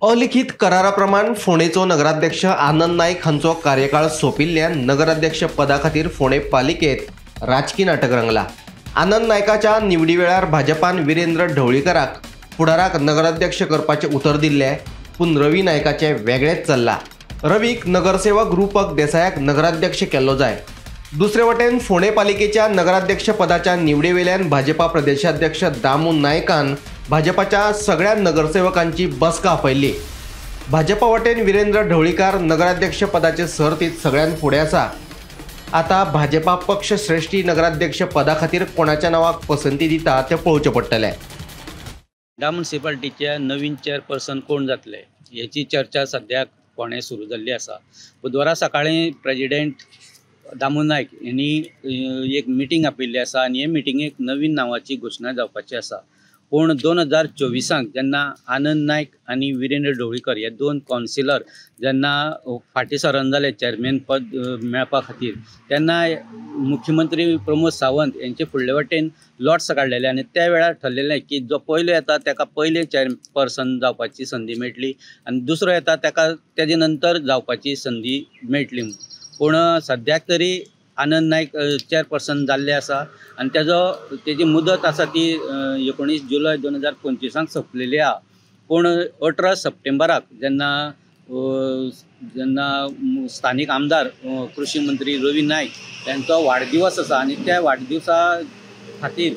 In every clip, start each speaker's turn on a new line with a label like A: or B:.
A: अलिखित कराराप्रमाण फोंडेचो नगराध्यक्ष आनंद नायक हांचो कार्यकाळ सोंपिल्ल्यान नगराध्यक्ष पदा खातीर फोंडे पालिकेत राजकी नाटक रंगला। आनंद नायकाच्या निवडी वेळार भाजपान विरेंद्र ढवळीकराक फुडाराक नगराध्यक्ष करपाचें उतर दिल्लें, पूण रवी नायकाचें वेगळेंच चल्लां। रवीक नगरसेवक रूपक देसायाक नगराध्यक्ष केल्लो जाय। दुसरे वटेन फोंडे पालिकेच्या नगराध्यक्ष पदाच्या निवडीवेल्यान भाजपा प्रदेशाध्यक्ष दामू नायकान भाजपाच्या सगळ्या नगरसेवकांची बसका आपयल्ली। भाजपा वटेन विरेंद्र ढवळीकार नगराध्यक्ष पदाचे सर्तीत सगळ्यां फुडें आसा। आतां भाजपा पक्ष श्रेष्ठी नगराध्यक्ष पदा खातीर कोणाच्या नांवाक पसंती दिता तें पळोवचें पडटलें।
B: फोंडा म्युनिसिपालिटीचे नवीन चेअरपर्सन कोण जातले हेची चर्चा सद्याक फोंडें सुरू जाल्ली आसा। बुधवारा सकाळीं प्रेजिडेंट दामू नायक यांनी एक मिटींग आपयिल्ली आसा आनी हे मिटिंगेक नवीन नांवाची घोशणा जावपाची आसा। पूण 2024 जेन्ना आनंद नायक आनी विरेंद्र ढवळीकर हे दोन कावन्सिलर जेन्ना फाटीं सरन जाले चेअरमॅन पद मेळपा खातीर, तेन्ना मुख्यमंत्री प्रमोद सावंत यांचे फुडले वाटेन लॉट्स काडलेले आनी त्या वेळार ठरलेलें की जो पयलो येता ताका पयले चेअरपर्सन जावपाची संदी मेळटली आनी दुसरो येता ताका तेजे नंतर जावपाची संदी मेळटली। पूण सद्याक तरी आनंद नायक चेअरपर्सन जाल्ले आसा आनी तेजो तेजी मुदत आसा ती 19 जुलय 2025 सोंपलेली आहा। पूण 18 सप्टेंबराक जेन्ना जेन्ना स्थानीक आमदार कृषी मंत्री रवी नायक त्यांचो वाडदिवस आसा आनी त्या वाडदिवसा खातीर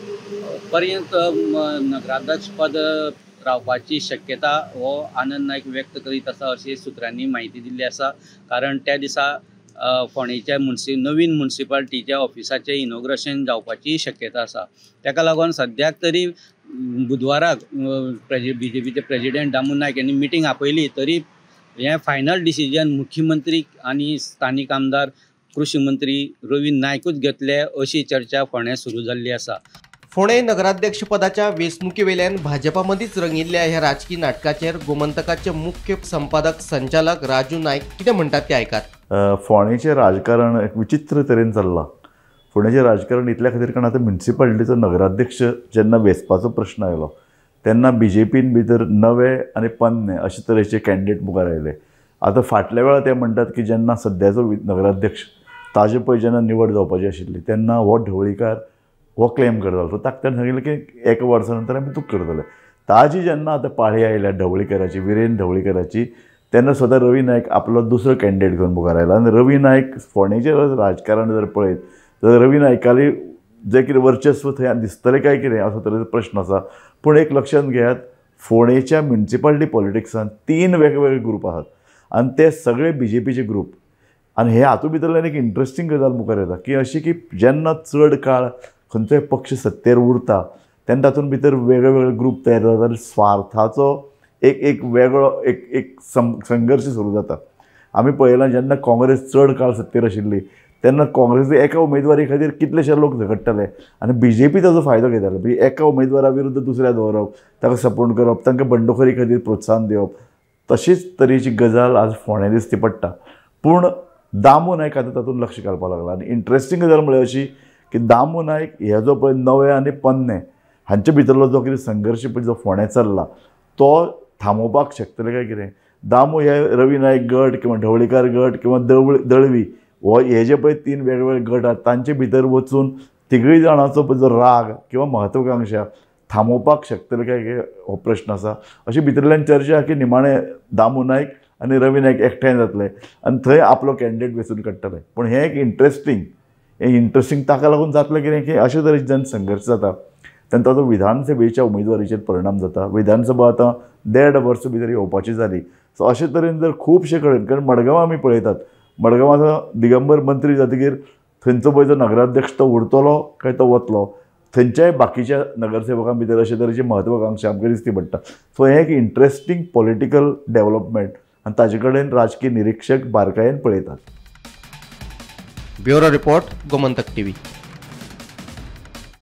B: पर्यंत नगराध्यक्ष पद रावपाची शक्यता हो आनंद नायक व्यक्त करीत आसा अशी सुत्रांनी म्हायती दिल्ली आसा। कारण त्या दिसा फोंडेच्या नवीन म्युनिसिपालिटीच्या ऑफिसाचें इनॉग्रेशन जावपाची शक्यता आसा। ताका लागून सद्याक तरी बुधवाराक बीजेपीचे प्रेजिडेंट दामू नायक यांनी मिटींग आपयली तरी हें फायनल डिसिजन मुख्यमंत्री आनी स्थानीक आमदार कृषी मंत्री रवी नायकूच घेतले अशी चर्चा फोंड्यां सुरू जाल्ली आसा।
A: फोंडे नगराध्यक्ष पदाच्या वेंचणुकेवेल्यान भाजपा मदींच रंगिल्ल्या ह्या राजकी नाटकाचेर गोमंतकाचे मुख्य संपादक संचालक राजू नायक कितें म्हणटात ते आयकात।
C: फोंडेचें राजकारण एक विचित्र तरेन चल्लां। फोंडेचें राजकारण इतल्या खातीर कारण आतां म्युनिसिपालिटीचो नगराध्यक्ष जेन्ना वेंचपाचो प्रश्न आयलो तेन्ना बीजेपीन भितर नवे आनी पन्ने अशे तरेचे कॅन्डिडेट मुखार आयले। आतां फाटल्या वेळार ते म्हणटात की जेन्ना सद्याचो नगराध्यक्ष ताजे पळय जेन्ना निवड जावपाची आशिल्ली तेन्ना हो ढवळीकार हो क्लेम करतालो, सो ताका ताणें सांगिल्लें की एका वर्सा नंतर आमी तुका करतले। ताजी जेन्ना आतां पाळी आयल्या ढवळीकराची, विरेंद्र ढवळीकराची, तेन्ना स्वता रवी नायक आपलो दुसरो कॅन्डिडेट घेवन मुखार आयला आनी रवी नायक फोंडेचें राजकारण जर पळयत जाल्यार रवी नायकाली जें कितें वर्चस्व थंय दिसतलें काय कितें असो तरेचो प्रश्न आसा। पूण एक लक्षांत घेयात, फोंडेच्या म्युनिसिपालिटी पॉलिटिक्सान 3 वेगवेगळे ग्रूप आसात आनी ते सगळे बीजेपीचे ग्रूप। आनी हे हातूंत भितरल्यान एक इंट्रस्टींग गजाल मुखार येता की अशी की जेन्ना चड काळ खंयचोय पक्ष सत्तेर उरता तेन्ना तातूंत भितर वेगळे वेगळे ग्रूप तयार जातात आनी स्वार्थाचो एक एक वेगळो एक एक संघर्श सुरू जाता। आमी पळयलां जेन्ना काँग्रेस चड काळ सत्तेर आशिल्ली तेन्ना काँग्रेस एका उमेदवारी खातीर कितलेशे लोक झगडटाले आनी बीजेपी ताचो फायदो घेताले। म्हणजे एका उमेदवारा विरुद्ध दुसऱ्या दवरप, ताका सपोर्ट करप, तांकां बंडखोरी खातीर प्रोत्साहन दिवप, तशीच तरेची गजाल आज फोंड्यां दिसती पडटा। पूण दामू नायक आतां तातूंत लक्ष घालपाक लागला आनी इंट्रस्टींग गजाल म्हळ्यार अशी की दामू नायक हे जो पळय नवे आनी पन्ने हांचे भितरलो जो कितें संघर्श पळय जो फोंड्यां चल्ला तो थांबोवपाक शकतले काय कितें। दामू हे रवी नायक गट किंवा ढवळीकार गट किंवा दळवी हो हे जे पळय 3 वेगवेगळे गट आहात तांचे भितर वचून तिगूय जाणांचो पळय जो राग किंवा महत्वाकांक्षा थांबोवपाक शकतले काय कितें हो प्रश्न आसा। अशी भितरल्यान चर्चा की निमाणें दामू नायक आनी रवी नायक एकठांय जातले आनी थंय आपलो कॅन्डिडेट वेंचून काडटले। पूण हें एक इंट्रस्टींग ताका लागून जातलें कितें की अशे तरेचे जेन्ना संघर्श जाता तेन्ना ताचो विधानसभेच्या उमेदवारीचेर परिणाम जाता। विधानसभा आतां 1.5 वर्स भितर येवपाची जाली, सो अशे तरेन जर खुबशे कडेन, कारण मडगांव आमी पळयतात, मडगांवाचो दिगंबर मंत्री जातकीर थंयचो पळय जो नगराध्यक्ष तो उरतलो काय तो वतलो, थंयच्याय बाकीच्या नगरसेवकां भितर अशे तरेची महत्वाकांक्षा आमकां दिसती पडटा। सो हें एक इंट्रस्टींग पॉलिटिकल डेवलपमेंट आनी ताजे कडेन राजकीय निरिक्षक बारकायेन पळयतात।
A: Bureau report, Gomantak TV.